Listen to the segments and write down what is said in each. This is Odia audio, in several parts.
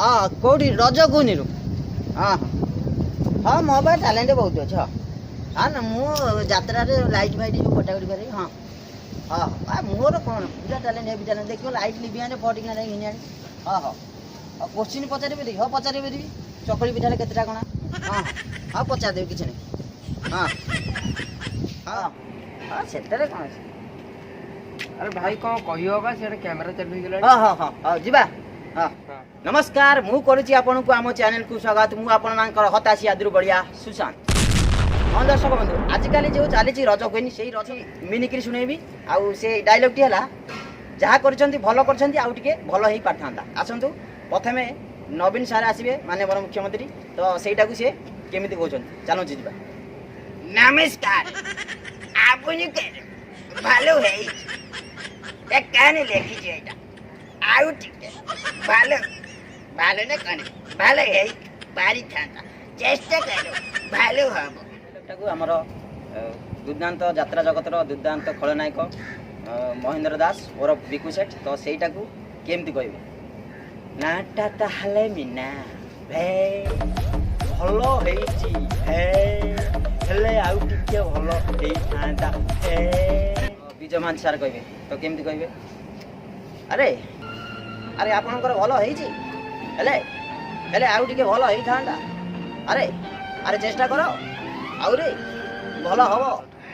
ହଁ, କେଉଁଠି? ରଜ କୁଇନରୁ। ହଁ ହଁ ହଁ ମୋ ପାଖରେ ଟ୍ୟାଲେଣ୍ଟ ବହୁତ ଅଛି। ହଁ ହଁ ନା, ମୁଁ ଯାତ୍ରାରେ ଲାଇଟ୍ ଫାଇଟ୍ ସବୁ କଟାକଟି କରେ। ହଁ ହଁ ହଁ ମୋର କ'ଣ ପୁରା ଟ୍ୟାଲେଣ୍ଟ, ହେଭି ଟ୍ୟାଲେଣ୍ଟ। ଦେଖିବ, ଲାଇଟ୍ ଲିଭି ଆଣେ, ଫଟିକିନା ଯାଇକି ଘିନି ଆଣି। ହଁ ହଁ ଆଉ କୋଶ୍ଚିନ୍ ପଚାରି ପାରିବି? ହଁ, ପଚାରି ପାରିବି। ଚକୁଳି ପିଠାରେ କେତେଟା କଣା? ହଁ ହଁ ହଁ ପଚାରିଦେବି, କିଛି ନାହିଁ। ହଁ ହଁ ହଁ ସେଥିରେ କ'ଣ ଅଛି? ଆରେ ଭାଇ, କଣ କହିବ ବା, ସିଆଡେ କ୍ୟାମେରା ଚାଲୁ ହେଇଗଲାଣି। ହଁ ହଁ ହଁ ହଉ ଯିବା। ହଁ, ନମସ୍କାର, ମୁଁ କରୁଛି ଆପଣଙ୍କୁ ଆମ ଚ୍ୟାନେଲକୁ ସ୍ୱାଗତ। ମୁଁ ଆପଣମାନଙ୍କର ହତାଶି ଆଦିରୁ ବଢ଼ିଆ ସୁଶାନ୍ତ। ହଁ ଦର୍ଶକ ବନ୍ଧୁ, ଆଜିକାଲି ଯେଉଁ ଚାଲିଛି ରଜ କୁଇନ୍, ସେଇ ରଜ ମିନିକିରି ଶୁଣେଇବି। ଆଉ ସେ ଡାଇଲଗ୍ଟି ହେଲା, ଯାହା କରିଛନ୍ତି ଭଲ କରିଛନ୍ତି, ଆଉ ଟିକେ ଭଲ ହେଇପାରିଥାନ୍ତା। ଆସନ୍ତୁ, ପ୍ରଥମେ ନବୀନ ସାର୍ ଆସିବେ, ମାନ୍ୟବର ମୁଖ୍ୟମନ୍ତ୍ରୀ। ତ ସେଇଟାକୁ ସେ କେମିତି କହୁଛନ୍ତି, ଚାଲନ୍ତୁ ଯିବା। ନମସ୍କାର, ଆପଣଙ୍କର ଭଲ ହେଇଛି। କେନ ଲେଖିଛି ଏଇଟା? ଆଉ ଟିକେ ଭଲ, ଭଲ ନା କଣ, ଭଲ ହେଇ ପାରିଥାନ୍ତା, ଚେଷ୍ଟା କର, ଭଲ ହବ। ଏଟାକୁ ଆମର ଦୁର୍ଦାନ୍ତ ଯାତ୍ରା ଜଗତର ଦୁର୍ଦାନ୍ତ ଖଳନାୟକ ମହେନ୍ଦ୍ର ଦାସ ଓରଫ ବିକୁ ସେଠ, ତ ସେଇଟାକୁ କେମିତି କହିବେ? ନାଁଟା ତାହେଲେ ମୀନା। ଭେ ଭଲ ହେଇଛି, ହେ ହେଲେ ଆଉ ଟିକେ ଭଲ ହେଇଥାନ୍ତା। ହେ ବିଜୟ ମହାନ୍ତି ସାର୍ କହିବେ, ତ କେମିତି କହିବେ? ଆରେ ଆରେ, ଆପଣଙ୍କର ଭଲ ହେଇଛି, ହେଲେ ହେଲେ ଆଉ ଟିକେ ଭଲ ହେଇଥାନ୍ତା। ଆରେ ଆରେ, ଚେଷ୍ଟା କର, ଆହୁରି ଭଲ ହବ।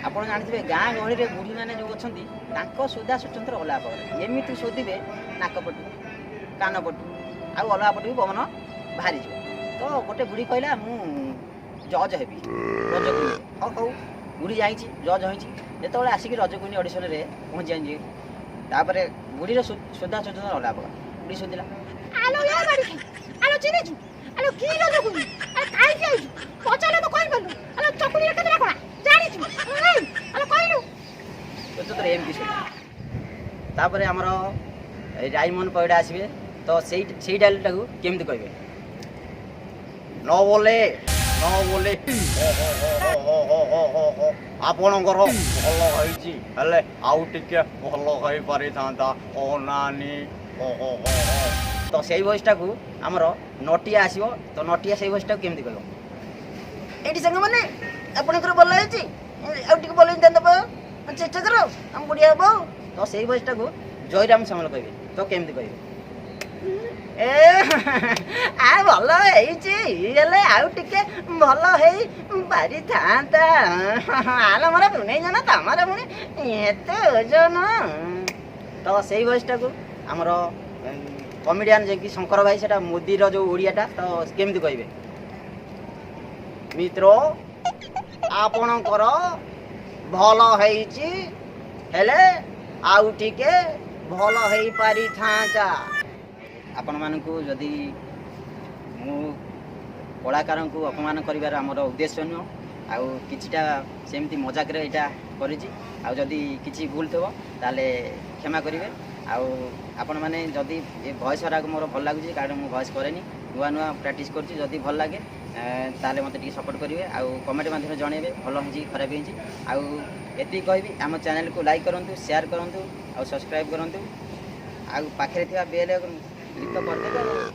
ଆପଣ ଜାଣିଥିବେ, ଗାଁ ଗହଳିରେ ବୁଢ଼ୀମାନେ ଯେଉଁ ଅଛନ୍ତି, ତାଙ୍କ ସୋଦା ସ୍ୱତନ୍ତ୍ର, ଅଲଗା ପ୍ରକାର। ଏମିତି ଶୋଧିବେ, ନାକ ପଟୁ, କାନ ପଟୁ ଆଉ ଅଲଗା ପଟୁ ବି ପବନ ବାହାରିଯିବ। ତ ଗୋଟେ ବୁଢ଼ୀ କହିଲା, ମୁଁ ଜଜ୍ ହେବି ରଜ କୁଇନରେ। ହଉ ହଉ, ବୁଢ଼ୀ ଯାଇଛି, ଜଜ୍ ହୋଇଛି। ଯେତେବେଳେ ଆସିକି ରଜ କୁଇନ୍ ଅଡ଼ିସନରେ ପହଞ୍ଚି ଯାଇଛି, ତାପରେ ବୁଢ଼ୀର ସୋଦା ସ୍ୱତନ୍ତ୍ର, ଅଲଗା ପ୍ରକାର। ବୁଢ଼ୀ ଶୋଧିଲା। ଆଲୋ ଏ ବାଡ଼ିକି, ଆଲୋ ଚିହ୍ନିଛୁ? ଆଲୋ କି ରଜ କୁଇନ୍? ଆରେ କାହିଁକି ଆଇଛୁ? ପଚାରିଲେ ତ କହିପାରିଲୁ। ଆଲୋ ଚକୁଳିରେ କେତେଟା କଣା ଜାଣିଛୁ? ଏଇ, ଆଲୋ କହିଲୁ। ସ୍ୱତନ୍ତ୍ର ଏମିତି ଶୋଧିଲା। ତାପରେ ଆମର ଏଇ ରାଇମୋହନ ପରିଡ଼ା ଆସିବେ, ତ ସେଇ ସେଇ ଡାଇଲଗ୍ଟାକୁ କେମିତି କହିବେ? ନ ବୋଲେ, ନ ବୋଲେ, ଆପଣଙ୍କର ଭଲ ହେଇଛି, ହେଲେ ଆଉ ଟିକେ ଭଲ ହେଇପାରିଥାନ୍ତା ଓ ନାନୀ ଓ ହୋ ହୋ ହୋ। ତ ସେଇ ଭଏସଟାକୁ ଆମର ନଟିଆ ଆସିବ, ତ ନଟିଆ ସେଇ ଭଏସଟାକୁ କେମିତି କହିବ? ଏଇଠି ସାଙ୍ଗମାନେ, ଆପଣଙ୍କର ଭଲ ହେଇଛି, ଆଉ ଟିକେ ଭଲ ହେଇଥାନ୍ତା ବା, ଚେଷ୍ଟା କର, ଆମ ବଢ଼ିଆ ହବ। ତ ସେଇ ଭଏସଟାକୁ ଜୟରାମ ସାମଲ କହିବେ, ତ କେମିତି କହିବେ? ଏ ଆ ଭଲ ହେଇଛି, ହେଲେ ଆଉ ଟିକେ ଭଲ ହେଇ ପାରିଥାନ୍ତା। ଆଲ ମୋର ପୁନେଇ ଜଣ, ତମର ପୁଣି ଏତେ ଓଜନ। ତ ସେଇ ଭଏସଟାକୁ ଆମର କମେଡ଼ିଆନ ଯାଇକି ଶଙ୍କର ଭାଇ, ସେଟା ମୋଦିର ଯେଉଁ ଓଡ଼ିଆଟା, ତ କେମିତି କହିବେ? ମିତ୍ର, ଆପଣଙ୍କର ଭଲ ହେଇଛି, ହେଲେ ଆଉ ଟିକେ ଭଲ ହେଇପାରିଥାନ୍ତା। ଆପଣମାନଙ୍କୁ ଯଦି ମୁଁ କଳାକାରଙ୍କୁ ଅପମାନ କରିବାର ଆମର ଉଦ୍ଦେଶ୍ୟ ନୁହଁ, ଆଉ କିଛିଟା ସେମିତି ମଜାକରେ ଏଇଟା କରିଛି। ଆଉ ଯଦି କିଛି ଭୁଲ ଥିବ, ତାହେଲେ କ୍ଷମା କରିବେ। ଆଉ ଆପଣମାନେ ଯଦି ଏ ଭଏସ୍ ଗୁଡ଼ାକ ମୋର ଭଲ ଲାଗୁଛି, କାରଣ ମୁଁ ଭଏସ୍ କରେନି, ନୂଆ ନୂଆ ପ୍ରାକ୍ଟିସ୍ କରୁଛି, ଯଦି ଭଲ ଲାଗେ ତାହେଲେ ମୋତେ ଟିକେ ସପୋର୍ଟ କରିବେ ଆଉ କମେଣ୍ଟ ମାଧ୍ୟମରେ ଜଣାଇବେ ଭଲ ହେଇଛି କି ଖରାପ ହେଇଛି। ଆଉ ଏତିକି କହିବି, ଆମ ଚ୍ୟାନେଲକୁ ଲାଇକ୍ କରନ୍ତୁ, ସେୟାର କରନ୍ତୁ ଆଉ ସବସ୍କ୍ରାଇବ୍ କରନ୍ତୁ ଆଉ ପାଖରେ ଥିବା ବେଲ୍ କ୍ଲିକ୍ ତ କରିଦେବେ ଆଉ।